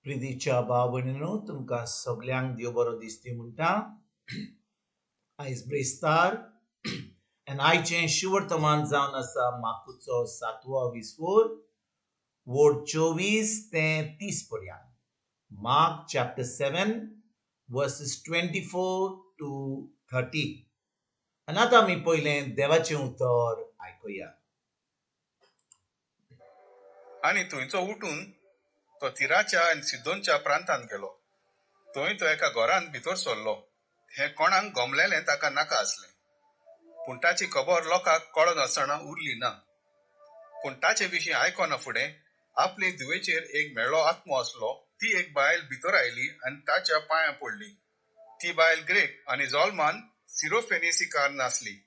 प्रितीच्या भाव भयणीनो, तुमकां सगल्यांक देव बरो दिसती म्हणटा. आयज ब्रेस्तार आनी आयचें शिवर्तमान जावन आसा माकुचो सातवो विस्फोर वोड 24 ते 30 पर्यंत. Mark chapter 7 verses 24 to 30. आनी आतां आमी पयलें देवाचें उतर आयकुया. आनी थंयचो उठून तो तिराच्या आनी सिद्दोनच्या प्रांतांत गेलो. थंय तो एका घरांत भितर सरलो. हें कोणाक गमलेलें ताका नाका आसलें, पूण ताची खबर लोकांक कळनासतना उरली ना. पूण ताचे विशीं आयकना फुडें आपले धुवेचेर एक म्हेळो आत्मो आसलो ती एक बायल भितर आयली आनी ताच्या पांयां पडली. ती बायल ग्रेक आनी जोल्मान सिरोफेनिसीकार नासली.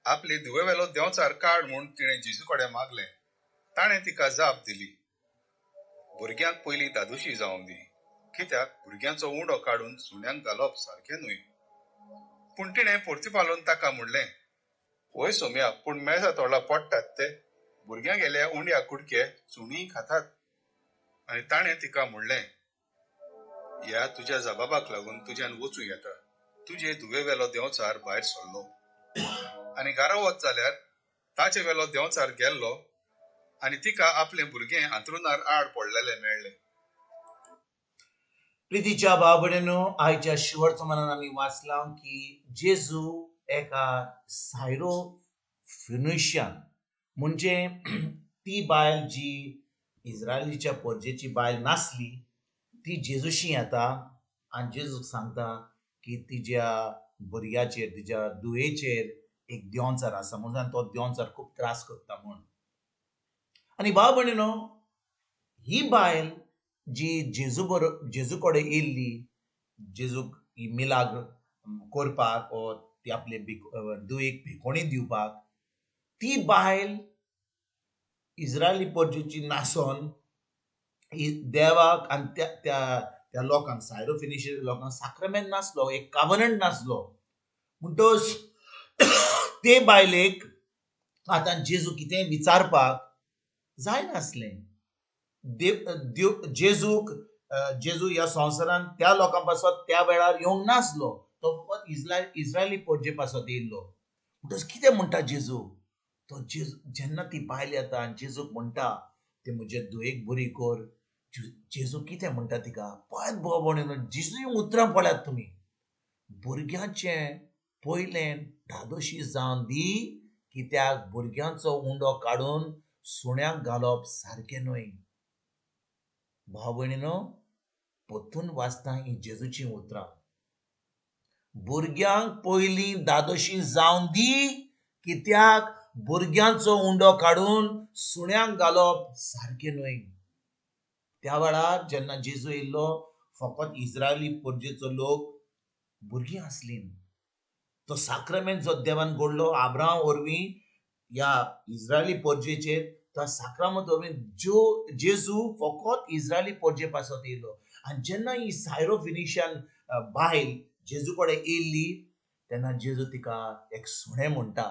आपले धुवेवेलो देंवचार काड म्हूण तिणें जेजू कडेन मागलें. ताणें तिका जाप दिली, भुरग्यांक पयलीं दादोशी जावंक दी, कित्याक भुरग्यांचो उंडो काडून सुण्यांक घालप सारकें न्हय. पूण तिणें परतिपालून ताका म्हणलें, वय सोम्या, पूण मेजा तोंडा पडटात ते भुरग्यां गेल्या उंड्या कुडके सुणीं खातात. आनी ताणें तिका म्हणलें, ह्या तुज्या जबाबाक लागून तुज्यान वचूं येता, तुजे धुवेवेलो देंवचार भायर सरलो. आनी घरा वच जाल्यार ताचे वेलो देंवचार गेल्लो आनी तिका आपलें भुरगें आंतरुणार आड पडलेलें मेळ्ळें. प्रितीच्या भाव भयणीनो, आयच्या शिवर्तमानान आमी वाचलां की जेजू एका सायरो फिनिशियन, म्हणजे ती बायल जी इस्रायलीच्या परजेची बायल नासली, ती जेजूशी येता आनी जेजूक सांगता की तिज्या भुरग्याचेर, तिज्या धुवेचेर एक देंवचार आसा म्हणून, तो देंवचार खूब त्रास करता म्हूण. आनी भाव भयणीनो, ही बायल जी जेजू बरो जेजू कडेन येयल्ली, जेजूक ही मिलाग्र करपाक ओ ती आपले धुवेक भिकोणी दिवपाक, ती बायल इस्रायली परजेची नासोन देवाक आनी त्या त्या त्या लोकांक, सायरो फिनिशियन लोकांक साक्रामेंत नासलो, एक कावनंट नासलो. म्हणटच ते बायलेक आतां जेजू कितेंय विचारपाक जायनासलें. देव जेजूक, जेजू ह्या संवसारांत त्या लोकां पासत त्या वेळार येवंक नासलो, तो फकत इस्रायली परजे पासत येयल्लो. म्हणटच कितें म्हणटा जेजू, तो जेजू जेन्ना ती बायल येता आनी जेजूक म्हणटा ते म्हजे धुवेक बरी कर, जेजू कितें म्हणटा तिका, पळयात भाव भयणीनो, जेजू उतरां पळयात तुमी, भुरग्यांचें पयलें धादोशी जावन दी, कित्याक भुरग्यांचो उंडो काडून सुण्यांक घालप सारकें न्हय. भाव भयणीनो, परतून वाचता हीं जेजूचीं उतरां, भुरग्यांक पयलीं धादोशी जावन दी, कित्याक भुरग्यांचो उंडो काडून सुण्यांक घालप सारकें न्हय. त्या वेळार जेन्ना जेजू येयल्लो, फकत इस्रायली परजेचो लोक भुरगीं आसलीं. तो साक्रामेंत जो देवान घडलो आब्राहाम वरवीं ह्या इस्रायली परजेचेर, त्या साक्रामेंत वरवीं जो जेजू फकत इस्रायली परजे पासत येयलो. आनी जेन्ना ही सायरो फिनिशियन बायल जेजू कडेन येयल्ली तेन्ना जेजू तिका एक सुणें म्हणटा,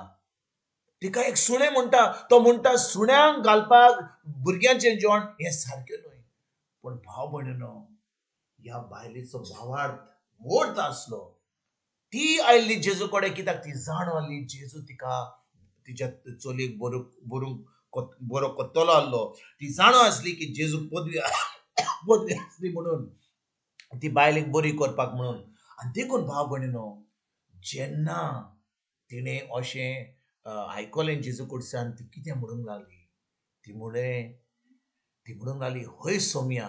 तिका एक सुणें म्हणटा. तो म्हणटा सुण्यांक घालपाक भुरग्यांचें जेवण हें सारकें न्हय. पूण भाव भयणीनो, ह्या बायलेचो भावार्थ व्हड आसलो. ती आयिल्ली जेजू कडेन कित्याक ती जाण आहली जेजू तिका तिच्या चलयेक बरो बरो कोत्तलो आहलो. ती जाणो आसली की जेजूक पदवी पदवी आसली म्हणून ती बायलेक बरी करपाक म्हणून. आनी देखून भाव भयणीनो, जेन्ना तिणें अशें आयकलें जेजू कडच्यान, ती कितें म्हणूंक लागली, ती म्हणलें, ती म्हणूंक लागली, हय सोम्या,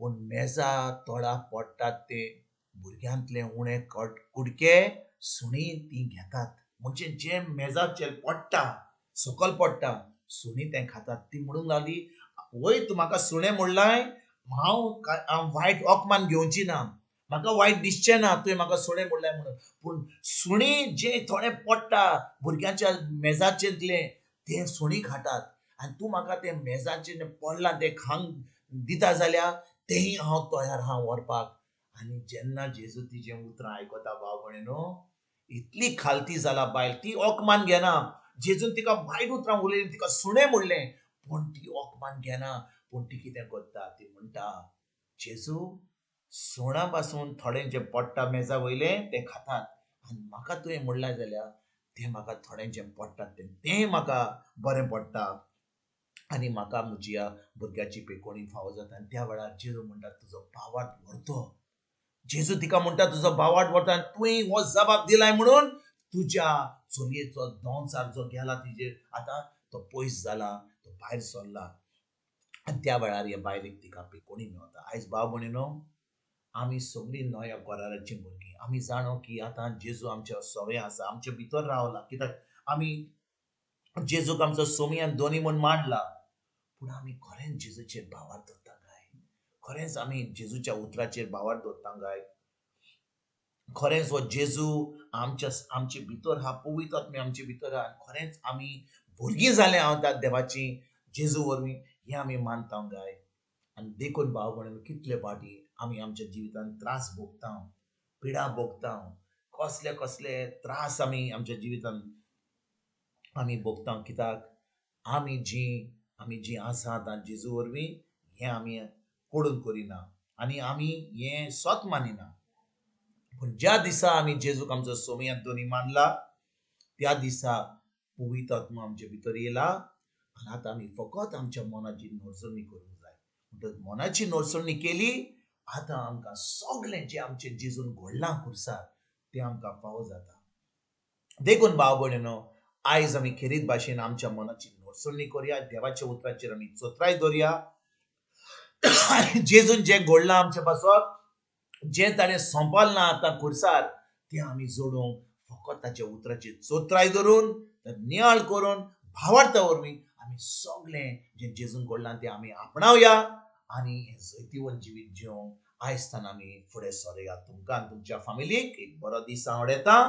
पूण मेजा तोळा पडटात ते भुरग्यांतले उणे कुडके सुणीं ती घेतात. म्हणजे जे मेजाचेर पडटा, सकल पडटा, सुणीं तें खातात. ती म्हणूंक लागली, वय तूं म्हाका सुणें म्हणलाय, हांव वायट अपमान घेवची ना, म्हाका वायट दिसचें ना तुवें म्हाका सुणें म्हणलाय म्हणून, पूण सुणीं जें थोडें पडटा भुरग्यांच्या मेजाचेंतलें तें सुणीं खातात, आनी तूं म्हाका तें मेजाचेर पडलां तें खावंक दिता जाल्यार तेंय हांव तयार आहा व्हरपाक. आनी जेन्ना जेजू तिजें उतरां आयकता भाव भयणीनो, इतली खालती जाला बायल, ती अपमान घेना. जेजून तिका वायट उतरां उलयलीं, तिका सुणें म्हणलें, पूण ती अपमान घेना. पूण ती कितें करता, ती म्हणटा, जेजू, सुणां पासून थोडें जें पडटा मेजा वयलें तें खातात आनी म्हाका तुवें म्हणलां जाल्यार तें म्हाका थोडें जें पडटा तें म्हाका बरें पडटा आनी म्हाका म्हज्या भुरग्याची पेकोणी फावो जाता. आनी त्या वेळार जेजू म्हणटा तुजो भावार्थ व्हरतो. जेजू तिका म्हणटा तुजो भावार्थ व्हरता आनी तुवें हो जबाब दिलाय म्हणून तुज्या चलयेचो दोनसार जो गेला तिजेर आतां तो पयस जाला, तो भायर सरला. आनी त्या वेळार ह्या बायलेक तिका पेकोणी मेवता. आयज भाव भयणीनो, आमी सगळीं नव्या कराराचीं भुरगीं. आमी जाणो की आतां जेजू आमच्या सवे आसा, आमच्या भितर रावला, कित्याक आमी जेजूक आमचो सोमी आनी दोनी म्हूण मांडला. पूण आमी खरेंच जेजूचेर भावार्थ दवरता काय? खरेंच आमी जेजूच्या उतराचेर भावार्थ दवरता काय? खरेंच हो जेजू आमचे भितर हा, पवित्र आत्मे आमचे भितर हा, खरेंच आमी भुरगीं जाले हांव त्या देवाची जेजू वरवीं हें आमी मानता काय? आनी देखून भाव भयणीनो, कितले फावटी आमी आमच्या जिवितांत त्रास भोगता, पिडा भोगता, कसले कसले त्रास आमी आमच्या जिवितांत आमी भोगता, कित्याक आमी जी आसा आतां जेजू वरवीं हें आमी कोडून करिना आनी आमी हें सत मानिना. पूण ज्या दिसा आमी जेजूक आमचो सोमी आनी दोनी मानला त्या दिसा पवित्र आत्मा आमचे भितर येयला आनी आतां आमी फकत आमच्या मनाची नोडसणी करूंक जाय. म्हणटकच मनाची नोडसणी केली आतां आमकां सगळें जें आमचें जेजून घडलां खुर्सार तें आमकां फावो जाता. देखून भाव भयणीनो, आयज आमी खेरीत भाशेन आमच्या मनाची नोडसणी करुया, देवाच्या उतराचेर आमी चत्राय दवरया. जेजून जें घडलां आमचे पासत, जें ताणें सोंपल ना आतां खुर्सार तें आमी जोडूंक फकत ताच्या उतराचेर चत्राय धरून, नियाळ करून, भावार्था वरवीं आमी सगळें जें जेजून घडलां तें आमी आपणावया आनी हें जैतिवंत जिवीत जिवंक आयज आमी फुडें सरया. तुमकां आनी तुमच्या फामिलीक एक बरो दीस हांव वडयतां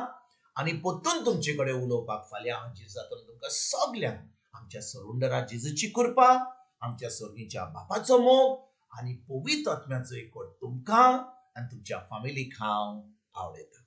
आनी परतून तुमचे कडेन उलोवपाक फाल्यां हांव जेजांतून तुमकां सगल्यांक आमच्या सरुंडरा जेजूची कृपा, आमच्या सर्गीच्या बापाचो मोग आनी पवित्र आत्म्याचो एकवट तुमकां आनी तुमच्या फामिलीक हांव आवडयतां.